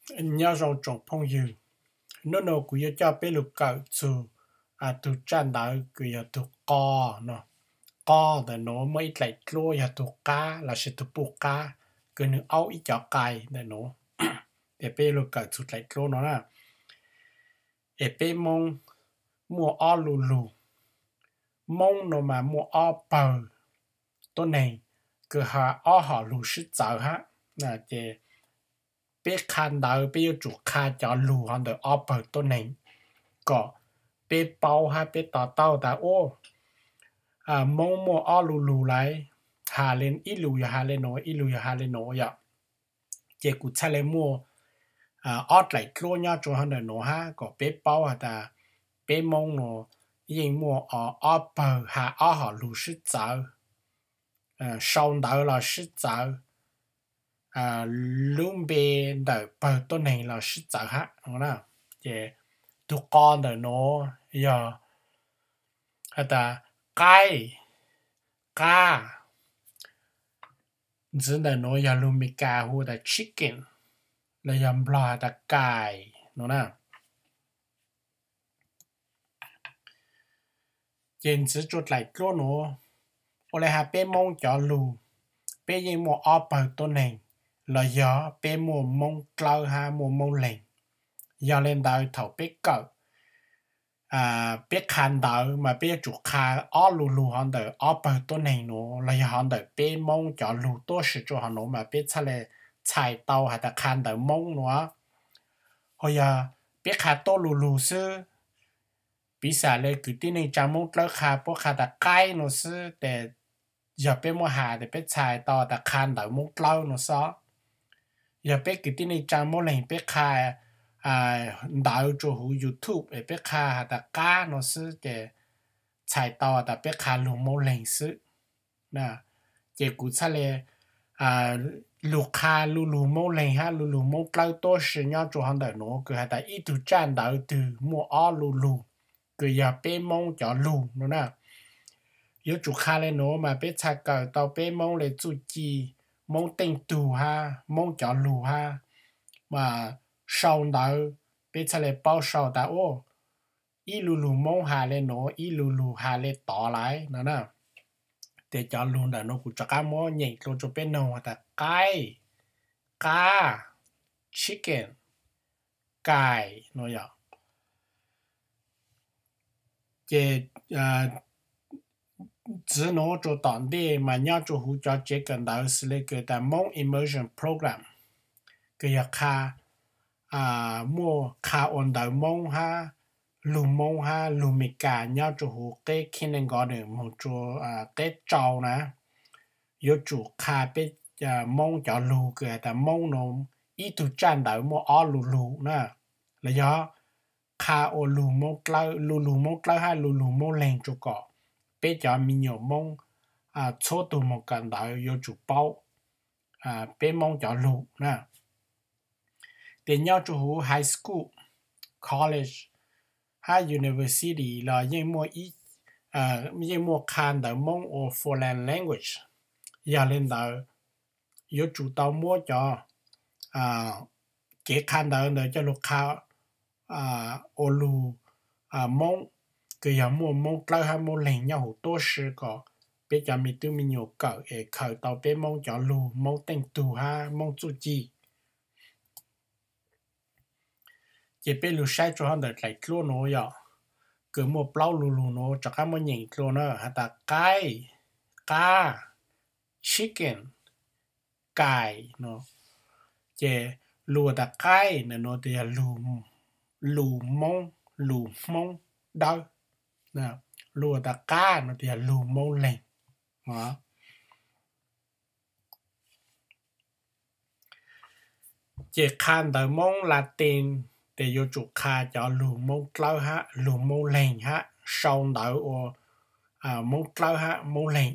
Nyob zoo tsoom phooj ywg, hnub no kuv yuav coj peb lug kawm txug tug tsaj ntawv kws yog tug qo no. Qo ntawm nuav muaj ib dlaim dluab yog tug qab lossis tug puj qab, kws nwg aub ib cov qai ntawm nuav. Ces peb yuav lug kawm txug dlaim dluab no na. Es peb Moob muaj ob lu lug. Moob no mas muaj ob pawg tuab neeg kws ha ob hom lug sib txawv hab. Ces peb qha ntawv peb yuav tsum qha cov lug hov ntawm ob pawg tuab neeg kom peb paub hab peb to taub tas, u, Moob muaj ob lu lug lauj, ha le, ib lus yog ha le nuav, ib lus yog ha le nuav yom. Ces kuv txhaj le muaj ob dlaim dluab nyob rua hov ntawm nuav hab kom peb paub has tas peb Moob nuav yeej muaj ob pawg ha ob hom lug sib txawv, sau ntawv los sib txawv, lub npe ntawm pawg tuab neeg los sib txawv hab. Ces tug qo ntawm nuav yog has tas qaib, qab. Ntxiv ntawm nuav yog lug Meskas hu tas chicken, los yog Nplog has tas kais no na. Ces ntxiv rua dlaim dluab nuav, ua le has peb Moob cov lug, peb yeej muaj ob pawg tuab neeg, los yog peb muaj Moob dlawb hab muaj Moob leeg. Yog le ntawd thaum peb kawm, peb qha ntawv mas peb yuav tsum qha ob lu lug hov ntawm ob pawg tuab neeg nuav los yog hov ntawm peb Moob cov lug tuab si rua hov nuav mas peb txhaj le txhais tau has tas qha ntawv Moob nuav. Ho yog peb qha tuab lu lug xwb, piv xam le kwv tij neej tsaa Moob dlawb qha puab qha tas qaib no xwb tes yog peb muab has tes peb txhais tau tas qha ntawv Moob dlawb no xwb. Yog peb kwv tij neej tsaa Moob leeg peb qha ntawv rua huv YouTube es peb qha has tas qab no xwb ces txhais tau tas peb qha lug Moob leeg xwb. Ces kuv txhaj le lug qha lu lug Moob leeg hab lu lug Moob dlawb tuab si nyob rua hov ntawm nuav kws has tas ib tug tsaj ntawv twg muaj ob lu lug kws yog peb Moob cov lug no na. Yuav tsum qha le nuav mas peb txhaj kawm tau peb Moob le txuj ci, Moob teej tug hab Moob cov lug hab. Mas sau ntawv peb txhaj le paub sau tas, u, ib lu lug Moob has le nuav, ib lu lug has le tod lauj no na. Ces cov lug ntawm nuav kuv rov qab muab nyeem dlua rua peb noog has tas qaib, qab, chicken, kais no yom. Ces ntxiv nuav rua tom ntej mas nyob rua huv cov tsev kawm ntawv xws le kws tas Moob Immersion Program, kws yog qha muaj qha ua ntawv Moob hab lug Moob hab lug Meskas nyob rua huv qeb kindergarten moog rua qeb rau na. Yuav tsum qha peb Moob cov lug kws has tas Moob no ib tug tsaj ntawv muaj ob lu lug na, los yog qha ua lu lug Moob dlawb hab lu lug Moob leeg rua kom peb cov me nyuam Moob txhua tug moog kawm ntawv yuav tsum paub peb Moob cov lug na. Ces nyob rua huv high school, college hab university los yeej muaj qha ntawv Moob ua foreign language. Yog le ntawd, yuav tsum tau muab cov kev qha ntawv ntawd coj lug qha ua lug Moob, kws yog muaj Moob dlawb hab Moob leeg nyob huv tuab si kom peb cov me tub me nyuam kawm es khaws tau peb Moob cov lug, Moob teej tug hab Moob txuj ci. Ces peb lug saib rua hov ntawm dlaim dluab nuav yom, kws muaj plaub lu lug nuav rov qab muab nyeem dlua na has tas qaib, qab, chicken, kais no. Ces lug tas qaib ntawm nuav tes yog lug Moob, lug Hmoob dawb. Lug tas qab no tes yog lug Moob leeg. Ces qha ntawv Moob Latin tes yuav tsum qha cov lug Moob dlawb hab lug Moob leeg hab sau ntawv ua Moob dlawb hab Moob leeg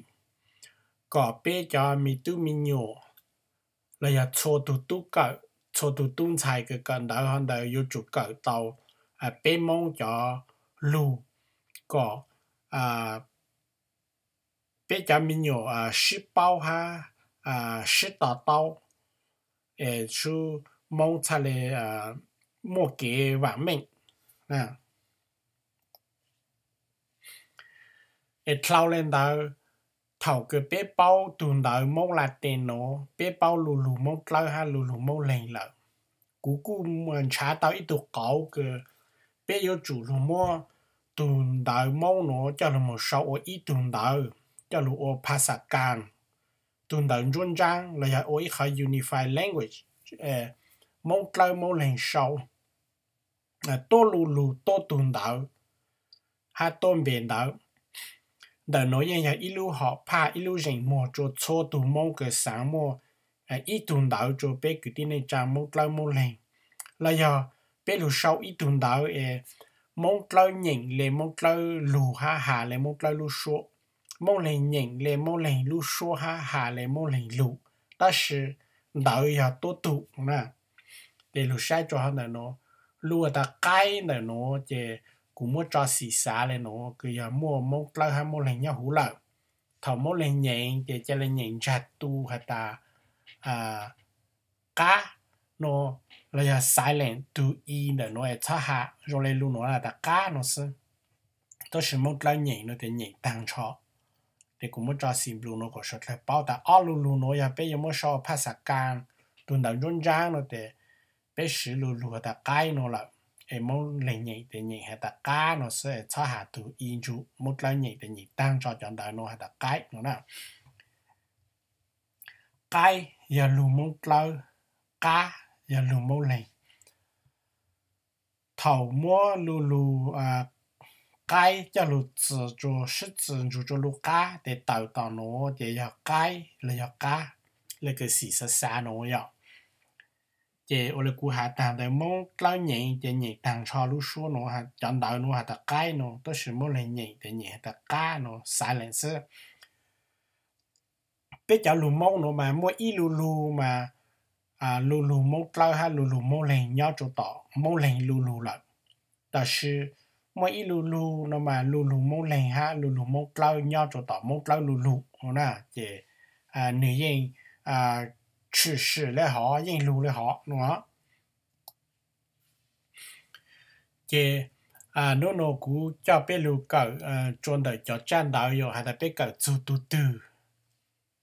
kom peb cov me tub me nyuam los yog txhua tug tub kawm, txhua tug tub ntxhais kws kawm ntawv hov ntawd yuav tsum kawm tau peb Moob cov lug kom peb cov me nyuam sib paub hab sib to taub, es sub Hmoob txhaj le muaj kev vam meej. Es dhau le ntawd, thaum kws peb paub tug ntawv Hmoob Lates nuav, peb paub lu lug Hmoob Dlawb hab lu lug Hmoob Leeg lawm, kuv kuj ntshav tau ib tug qauv kws peb yuav tsum lug muab tug ntawv Hmoob nuav coj lug moog sau ua ib tug ntawv, coj lug ua phas xas kas, tug ntawv ntsuab ntsaab los yog ua ib qhov unified language, Hmoob Dlawb Hmoob Leeg sau tuab lu lug tuab tug ntawv hab tuab npe ntawv. Ntawm nuav yeej yog ib lub hom phaj ib lub zeem muag rua txhua tug Hmoob kws xaav muaj ib tug ntawv rua peb kwv tij neej tsaa Hmoob Dlawb Hmoob Leeg. Los yog peb lug sau ib tug ntawv es Hmoob Dlawb nyeem le Hmoob Dlawb lug hab has le Hmoob Dlawb lub suab, Hmoob Leeg nyeem le Hmoob Leeg lub suab hab has le Hmoob Leeg lug, tab sis ntawv yog tuab tug na. Ces lug saib rua hov ntawm nuav, lub has tas qaib ntawm nuav ces kuv muab tso xim xav le nuav kws yog muaj Hmoob Dlawb hab Hmoob Leeg nyob huv lawm. Thaum Hmoob Leeg nyeem ces ca le nyeem ntsag tu has tas qab no, los yog silent tug i ntawm nuav es txhob has, zoo le lug nuav has tas qab no xwb. Tab sis Hmoob Dlawb nyeem no tes nyeem taag nrho. Ces kuv muab tso xim nplus nuav kom suav dlawg paub tas ob lu lug nuav yog peb yuav muab sau phaj xas kas, tug ntawv ntsuab ntsaab no tes peb siv lu lug has tas qaib no lawm. Es Hmoob Leeg nyeem tes nyeem has tas qab no xwb es txhob has tug i ntsug, Hmoob Dlawb nyeem tes nyeem taag nrho cov ntawv no has tas qaib no na. Qaib yog lug Hmoob Dlawb, qab yog lug Hmoob Leeg. Thaum muab lu lug qaib coj lug txwv rua, sib txwv ntsug rua lub qab tes tawm tom nuav ces yog qaib los yog qab, le kws xim xav xav nuav yom. Ces ua le kuv has taag ntawd Hmoob Dlawb nyeem ces nyeem taag nrho lub suab nuav, cov ntawv nuav has tas qaib no, tab sis Hmoob Leeg nyeem tes nyeem has tas qab no, silent xwb. Peb cov lug Hmoob nuav mas muaj ib lu lug mas lu lug Hmoob Dlawb hab lu lug Hmoob Leeg nyob rua tom Hmoob Leeg lu lug lawm. Tab sis muaj ib lu lug no mas lu lug Hmoob Leeg hab lu lug Hmoob Dlawb nyob rua tom Hmoob Dlawb lu lug no na, ces nwg yeej tshwm sim le hov, yeej lug le hov no. Ces nub nua kuv coj peb lug kawm rua ntawm cov tsaj ntawv, yog has tas peb kawm txug tug twg,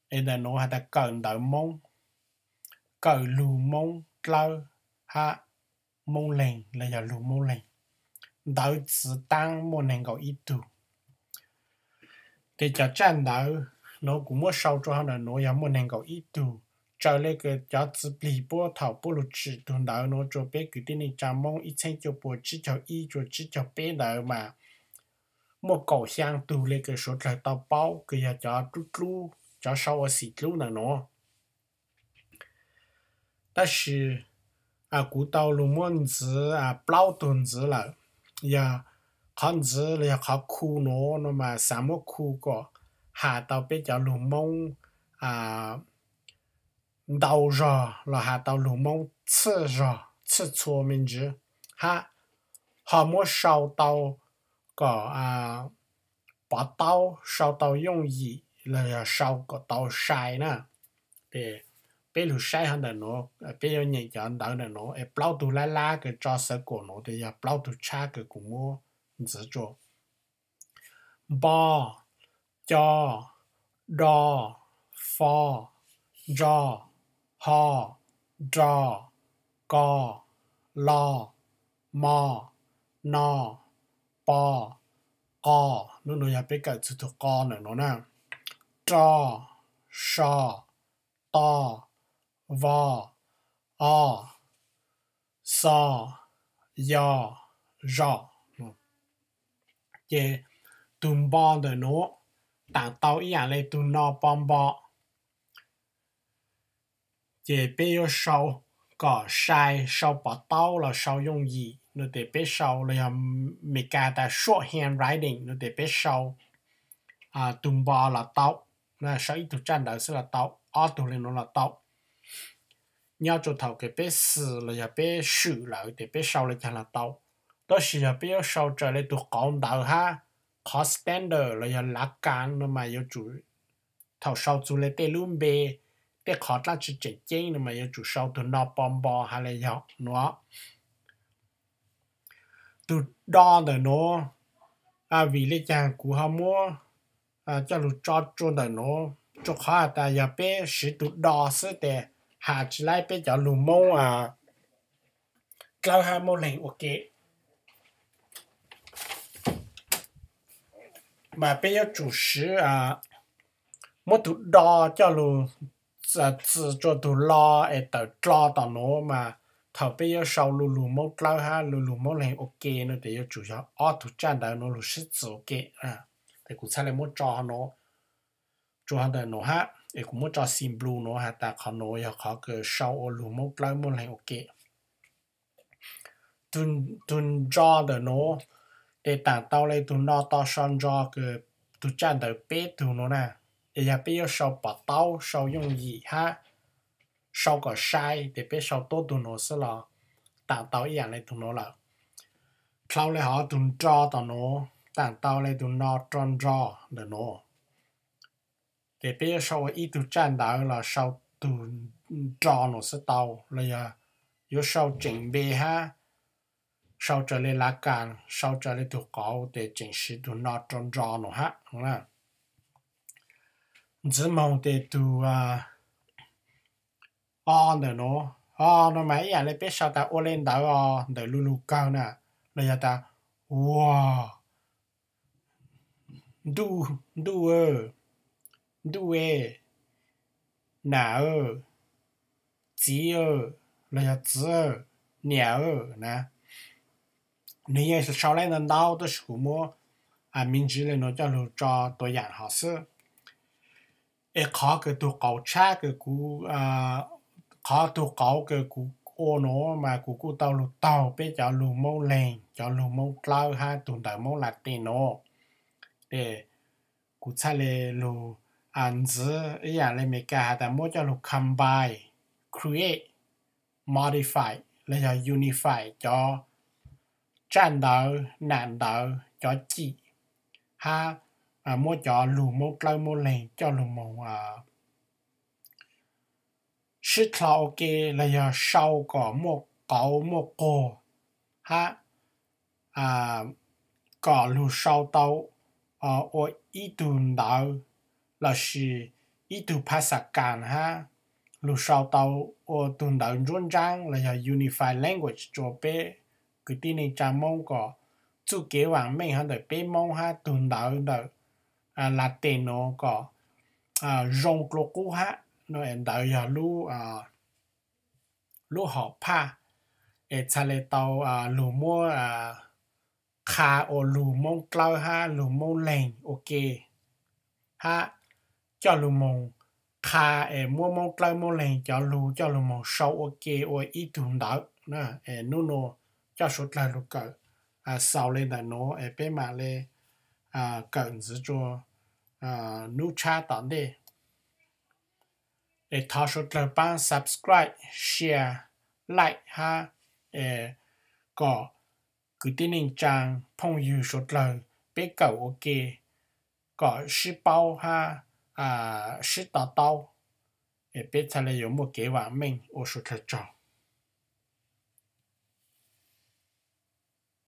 es ntawm nuav has tas kawm ntawv Moob, kawm lug Moob Dlawb hab Moob Leeg los yog lug Moob Leeg. Ntawv txiv taab muaj neeg nkaum ib tug. Ces cov tsaj ntawv nuav kuv muab sau rua hov ntawm nuav yog muaj neeg nkaum ib tug. Raws le kws cov txiv plig puab thaum puab lug tsim tug ntawv nuav rua peb kwv tij neej tsaa Moob ib txheeb cuaj pua tsib caug ib rua tsib caug peb ntawd mas muaj kaum xyaa tug le kws suav dlawg tau paub kws yog cov dlub dlub, cov sau ua xim dlub ntawm nuav. Tab sis kuv tau lug muab ntxiv plaub tug ntxiv lawm. Yog qhov ntxiv los yog qhov khu nuav no mas xav muab khu kom has tau peb cov lug Moob ntau zog los has tau lug Moob txhij zog, txhij txhua me ntsis, hab ho muab sau tau kom pov taub, sau tau yooj yim los yog sau kom tau sai na. Ces peb lug saib hov ntawm nuav, peb yuav nyeem cov ntawv ntawm nuav es plaub tug lab lab kws tso xav kom nuav tes yog plaub tug tshab kws kuv muab ntxiv rua: npo, co, do, fo, ntso, ho, nro, ko, lo, mo, no, po, qo. Nub nua yog peb kawm txug tug qo ntawm nuav na. Ro, so, to, vo, o, xo, yo, zo. Ces tug npo ntawm nuav taam tau ib yaam le tug no, po npo. Ces peb yuav sau kom sai, sau pov taub los sau yooj yim no tes peb sau, los yog Meskas tas short handwriting no tes peb sau tug npo los tau, sau ib tug tsaj ntawv xwb los tau, ob tug le nuav los tau. Nyob rua thaum kws peb xwm los yog peb swm lawm tes peb sau le caag los tau. Tab sis yog peb yuav sau raws le tug qauv ntawv hab qhov standard los yog lav kas no mas yuav tsum thaum sau txug le tej lub npe tej qhov dlaab tsi tseem ceeb no mas yuav tsum sau tug no pov npo has le yog nuav. Tug do ntawm nuav, vim le caag kuv ho muab coj lug tso tsua ntawm nuav, rua qhov has tas yog peb siv tug do xwb tes has tsi laib peb cov lug Moob dlawb hab Moob leeg ua ke. Mas peb yuav tsum siv muab tug do coj lug txi tsua tug lo es tawm dlo tom nuav mas thaum peb yuav sau lu lug Moob dlawb hab lu lug Moob leeg ua ke no tes yuav tsum yog ob tug tsaj ntawv nuav lug sib txi ua ke. Tes kuv txhaj le muab tso nuav, tsuas ntawm nuav hab es kuv muab tso xi nplu nuav has tas qhov nuav yog qhov kws sau ua lug Moob dlawb Moob leeg ua ke. Tug ntso ntawm nuav, tes taam tau le tug no to so ntso kws tug tsaj ntawv peb tug nuav na, es yog peb yuav sau pom taub sau yooj yim hab sau kom sai tes peb sau tuab tug nuav xwb los taam tau ib yaam le tug nuav lawm. Dlhau le hov tug nro tom nuav, taam tau le tug no ro nro ntawm nuav. Ces peb yuav sau ua ib tug tsaj ntawv los sau tug nro nuav xwb tau, los yog yuav sau tseem npe hab sau raws le lav kas, sau raws le tug qauv tes tseem siv tug no ro nro nuav hab. Ntxiv moog tes tug o ntawm nuav, o no mas ib yaam le peb sau tas ua le ntawd os ntawm lu lug kawg na, los yog tas ua, ntuj, ntuj, ntuj, nam, txiv, los yog txiv, niam na. Nws yeej sau le ntau ntau tab sis kuv muab me ntsis le nuav coj lug tso tuab yaam hov xwb. Es qhov kws tug qauv tshab kws kuv, qhov tug qauv kws kuv ua nuav mas kuv kuj tau lug taug peb cov lug Moob Leeg, cov lug Moob Dlawb hab tug ntawv Moob Latees nuav. Ces kuv txhaj le lug ntxiv ib yaam le Amelikas has tas muab coj lug combine, create, modify los yog unify cov tsaj ntawv, nam ntawv, cov cim, hab muab cov lug Moob Dlawb Moob Leeg coj lug moog sib dlhau ua ke los yog sau kom muaj qauv muaj quag hab kom lug sau tau ua ib tug ntawv lossis ib tug phas xas kas hab lug sau tau ua tug ntawv ntsuab ntsaab los yog unified language rua peb kwv tij neej tsaa Moob kom txuj kev vaam meej hov ntawm peb Moob hab tug ntawv ntawm Latees nuav kom zoo dlua qub hab no es ntawd yog lub hom phaj es txhaj le tau lug muab qha ua lug Moob Dlawb hab lug Moob Leeg ua ke, hab coj lug moog qha es muab Moob Dlawb Moob Leeg cov lug coj lug moog sau ua ke ua ib tug ntawv. Es nub nua coj suav dlawg lug kawm xaus le ntawm nuav es peb maam le kawm ntxiv rua nub tshab tom ntej. Es thov suav dlawg paab subscribe, share, like hab es kom kwv tij neej tsaa phooj ywg suav dlawg peb kawm ua ke kom sib paub hab sib to taub, es peb txhaj le yuav muaj kev vaam meej. Ua suav dlawg tsaug.